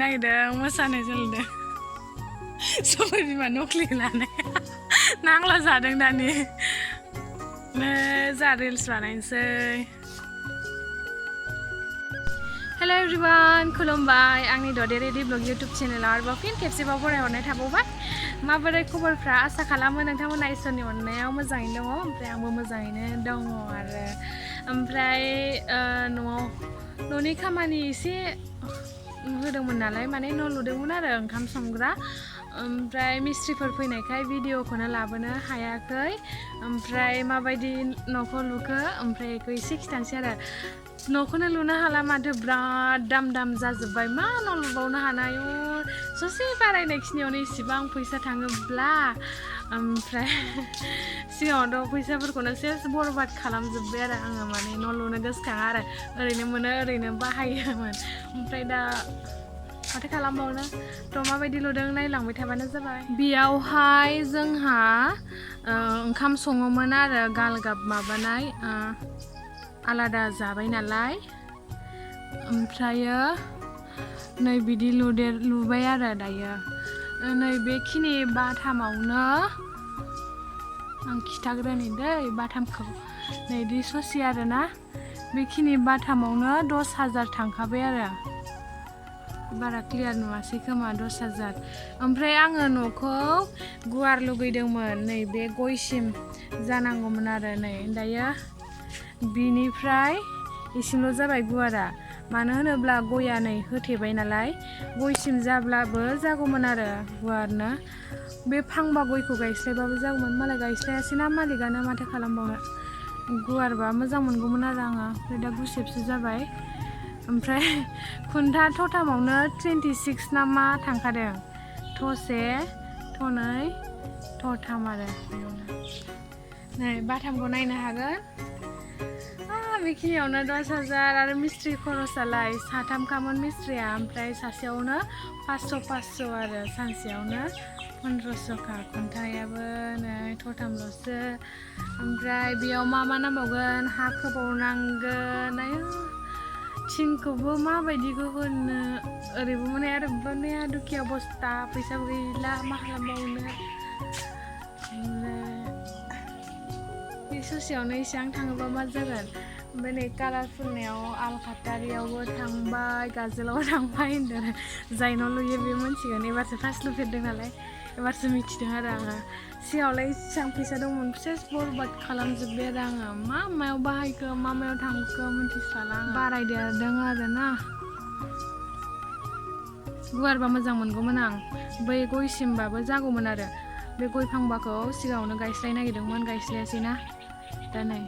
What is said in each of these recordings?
नागिरदों मोसानाय सोलोंदों सबाय बिमा नख्लि लानाय नांला जादों दानि जा रिल्स बानायनोसै हेलो एवरीवन खुलुमबाय आंनि ददे रेडि ब्लग यूट्यूब चेनेलाव आरोबाव फिन खेबसेबाव बरायहरनाय थाबावबाय माबोरै खबरफ्रा आसा खालामो नोंथांमोना इसोरनि अननायाव मोजाङैनो दङ ओमफ्राय आंबो मोजाङैनो दङ आरो ओमफ्राय न'नि खामानि एसे होदोंमोन नालाय माने न' लुदोंमोन आरो ओंखाम संग्रा ओमफ्राय मिस्ट्रिफोर फैनायखाय भिडिअखौनो लाबोनो हायाखै ओमफ्राय माबायदि न'खौ लुखो ओमफ्राय बेखौ एसे खिथानोसै आरो न'खौनो लुनो हाला माथो बिराद दाम जाजोब्बाय मा न' लुबावनो हानाय ससे बारायनायखिनियावनो इसेबां फैसा थाङोब्ला ओमफ्राय सिगाङावथ' फैसाफोरखौनो सेस बरबाद खालामजोब्बाय आरो आङो माने न' लुनो गोसोखाङा आरो ओरैनो मोनो ओरैनो बाहायोमोन ओमफ्राय दा माथो खालामबावनो थ' माबायदि लुदों नायलांबाय थाबानो जाबाय बेयावहाय जोंहा ओंखाम सङोमोन आरो गालगाब माबानाय आलादा जाबाय नालाय ओमफ्रायो नै बिदि लुबाय आरो दायो नै बेखिनि बाथामावनो आं खिथाग्रोनि दै बाथामखौ नै बिदि ससे आरोना बेखिनि बाथामावनो 10,000 थांखाबाय आरो बारा क्लियार नुवासै खोमा 10,000 ओमफ्राय आङो न'खौ गुवार लुगैदोंमोन नै बे गयसिम जानांगौमोन आरो नै दायो बिनिफ्राय एसेल' जाबाय गुवारा मानो होनोब्ला गया नै होथेबाय नालाय गयसिम जाब्लाबो जागौमोन आरो गुवारनो बे फांबा गयखौ गायस्लायबाबो जागौमोन मालाय गायस्लायासै ना मालिकआनो माथो खालामबावनो गुवारबा मोजां मोनगौमोन आरो आङो ओमफ्राय दा गुसेबसो जाबाय ओमफ्राय खुन्था थथामावनो 26 ना मा थांखादों थसे थनै थथाम आरो नै बाथामखौ नायनो हागोन बेखिनियावनो 10,000 आरो मिस्ट्रि खरसालाय साथामखामोन मिस्ट्रिया ओमफ्राय सासेयावनो 500 आरो सानसेयावनो 1500खा खुन्थायाबो नै थथामल'सो ओमफ्राय बेयाव मा नांबावगोन हा खोबावनांगोन थिंखौबो माबायदिखौ होनो ओरैबो माने आरोबो नैया दुखिया अबस्था फैसाबो गैला मा खालामबावनो बे ससेयावनो इसेबां थाङोबा मा जागोन ओमफ्राय नै कालार फुननायाव आलखाटारियावबो थांबाय गाजोलावबो थांबाय होनदों जाय न' लुयो बे मोनथिगोन एबारसो फार्स्ट लुफेरदों नालाय एबारसो मिथिदों आरो आङो सिगाङावलाय इसेबां फैसा दंमोन सेस बरबाद खालामजोब्बाय आरो आङो मायाव बाहायखो मायाव थांखो मिथिस्राला बारायदेरदों आरो ना गुवारबा मोजां मोनगौमोन आं बै गयसिमबाबो जागौमोन आरो बे गय फांबाखौ सिगाङावनो गायस्लायनो नागिरदोंमोन गायस्लायासै ना दा नै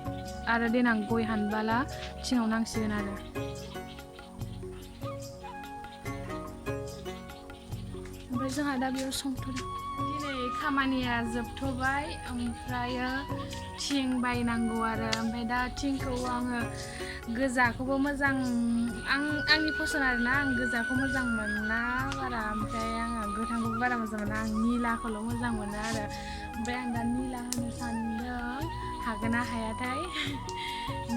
आरो देनां गय हानबाला थिङाव नांसिगोन आरो ओमफ्राय जोंहा दा बेयाव संथ'दों दिनै खामानिया जोबथ'बाय ओमफ्रायो थिं बायनांगौ आरो ओमफ्राय दा थिंखौ आङो गोजाखौबो मोजां आंनि फसन आरोना आं गोजाखौ मोजां मोना बारा ओमफ्राय आङो गोथांखौबो बारा मोजां मोना आं निलाखौल' मोजां मोनो आरो ओमफ्राय आं दा निला होनो सानदों हागोन ना हायाथाय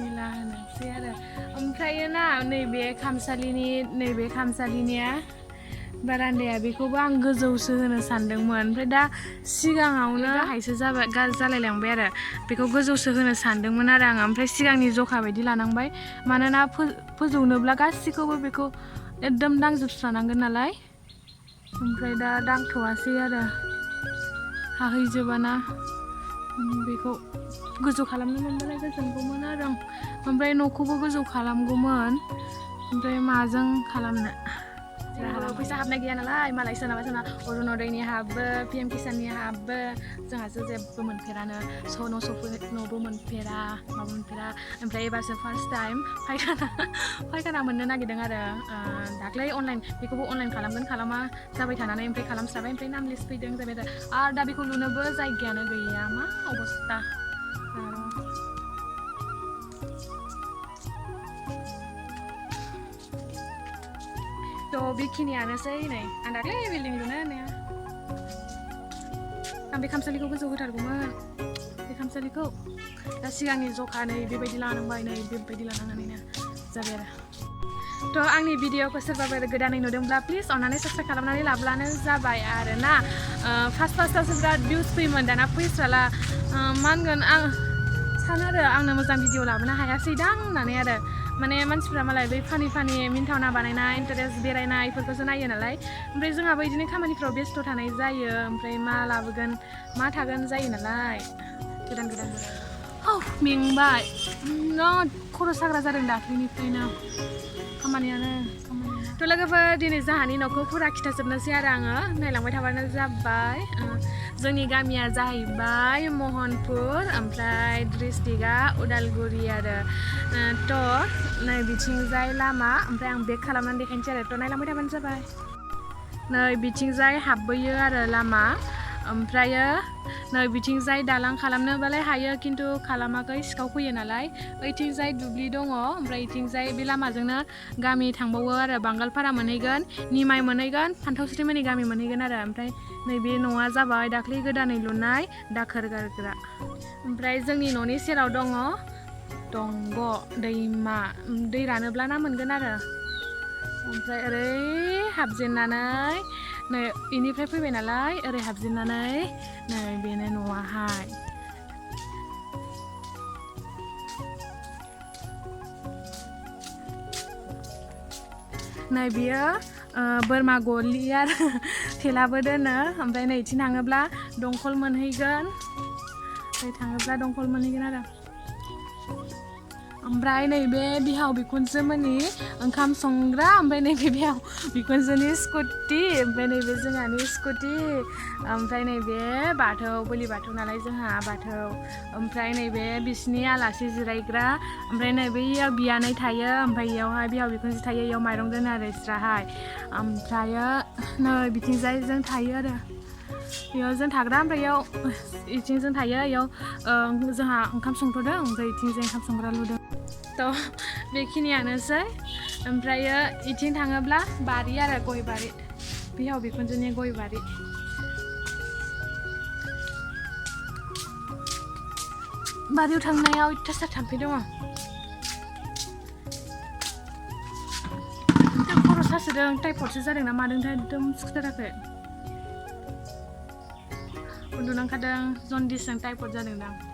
निला होनोसै आरो ओमफ्रायो ना नैबे खामसालिनिया बारान्दाया बेखौबो आं गोजौसो होनो सानदोंमोन ओमफ्राय दा सिगाङावनो गाहायसो जालायलांबाय आरो बेखौ गोजौसो होनो सानदोंमोन आरो आङो ओमफ्राय सिगांनि जखा बायदि लानांबाय मानोना फोजौनोब्ला गासिखौबो बेखौ एकदम दांजोबस्रानांगोन नालाय ओमफ्राय दा दांथ'वासै आरो हाहैजोबाना बेखौ गोजौ खालामनो मोनबालाय गोजोनगौमोन आरो आं ओमफ्राय न'खौबो गोजौ खालामगौमोन ओमफ्राय माजों खालामनो फैसा हाबनाय गैया नालाय मालाय सोरनाबा अरुनदयनि हाबो PM किसाननि हाबो जोंहासो जेबो मोनफेरानो न'बो मोनफेरा माबो मोनफेरा ओमफ्राय एबारसो फार्स्ट टाइम फायखाना मोननो नागिरदों आरो दाख्लै बेखौबो अनलाइन खालामगोन खालामा जाबाय थानानै ओमफ्राय खालामस्राबाय ओमफ्राय नाम लिस्ट फैदों जाबाय आरो दा बेखौ लुनोबो जायगायानो गैया मा अबस्था थ' बेखिनियानोसै नै आं दाख्लै बिल्डिं लुनो होनाया आं बे खामसालिखौ गोजौ होथारगौमोन बे खामसालिखौ दा सिगांनि जखा नै बेबायदि लानांबाय नै बेबायदि लानांनानैनो जाबाय आरो थ' आंनि भिडिअखौ सोरबाफोर गोदानै नुदोंब्ला प्लिज अननानै साबस्क्राइब खालामनानै लाब्लानो जाबाय आरोना फार्स्टआवसो बिराद भिउस फैयोमोन दाना फैस्राला मा होनगोन आं सानो आरो आंनो मोजां भिडिअ लाबोनो हायासैदां होननानै आरो माने मानसिफ्रा मालाय बै फानि मिन्थावना बानायनाय इन्टारेस्ट बेरायनाय इफोरखौसो नायो नालाय ओमफ्राय जोंहाबो बिदिनो खामानिफ्राव बेस्थ' थानाय जायो ओमफ्राय मा लाबोगोन मा थागोन जायो नालाय गोदान मेंबाय बिराद खर' साग्रा जादों दाख्लैनिफ्रायनो खामानियानो थ' लोगोफोर दिनै जोंहानि न'खौ फुरा खिथाजोबनोसै आरो आङो नायलांबाय थाबानो जाबाय जोंनि गामिया जाहैबाय महनपुर ओमफ्राय डिस्ट्रिक्टआ उदालगुरि आरो थ' नै बिथिंजाय लामा ओमफ्राय आं बेक खालामनानै देखायनोसै आरो थ' नायलांबाय थाबानो जाबाय नै बिथिंजाय हाबबोयो आरो लामा ओमफ्रायो नै बिथिंजाय दालां खालामनोबालाय हायो खिन्थु खालामाखै सिखाव फैयो नालाय ओइथिंजाय दुब्लि दङ ओमफ्राय इथिंजाय बे लामाजोंनो गामि थांबावो आरो बांगालपारा मोनहैगोन निमाइ मोनहैगोन फान्थावस्रिमोननि गामि मोनहैगोन आरो ओमफ्राय नैबे न'आ जाबाय दाख्लै गोदानै लुनाय दाखोर गारग्रा ओमफ्राय जोंनि न'नि सेराव दङ दंग' दैमा दै रानोब्ला ना मोनगोन आरो ओमफ्राय ओरै हाबजेननानै नै बेनिफ्राय फैबाय नालाय ओरै हाबजेननानै नै बेनो न'आहाय नै बियो बोरमा गलि आरो थेलाबो दोनो ओमफ्राय नै इथिं थाङोब्ला दंखल मोनहैगोन आरो ओमफ्राय नैबे बिहाव बिखुनजोमोननि ओंखाम संग्रा ओमफ्राय नैबे बिहाव बिखुनजोनि स्कुटि ओमफ्राय नैबे जोंहानि स्कुटि ओमफ्राय नैबे बाथौ बोलि बाथौ नालाय जोंहा बाथौ ओमफ्राय नैबे बिसिनि आलासि जिरायग्रा ओमफ्राय नैबेयाव बियानै थायो ओमफ्राय इयावहाय बिहाव बिखुनजो थायो इयाव माइरं दोनो आरो इसराहाय ओमफ्रायो नै बिथिंजाय जों थायो आरो बेयाव जों थाग्रा ओमफ्राय इयाव इथिं जों थायो इयाव जोंहा ओंखाम संथ'दों ओमफ्राय इथिंजाय ओंखाम संग्रा लुदों थ' बेखिनियानोसै ओमफ्रायो इथिं थाङोब्ला बारि आरो गय बारि बिहाव बिखुनजोनि गय बारि बारियाव थांनायाव इथासार थाम्फै दङ खर' सासोदों टाइफडसो जादों ना मादोंथाय एकदम सिखाराखै उन्दुनो ओंखारदों जन्दिसजों टाइफड जादोंदां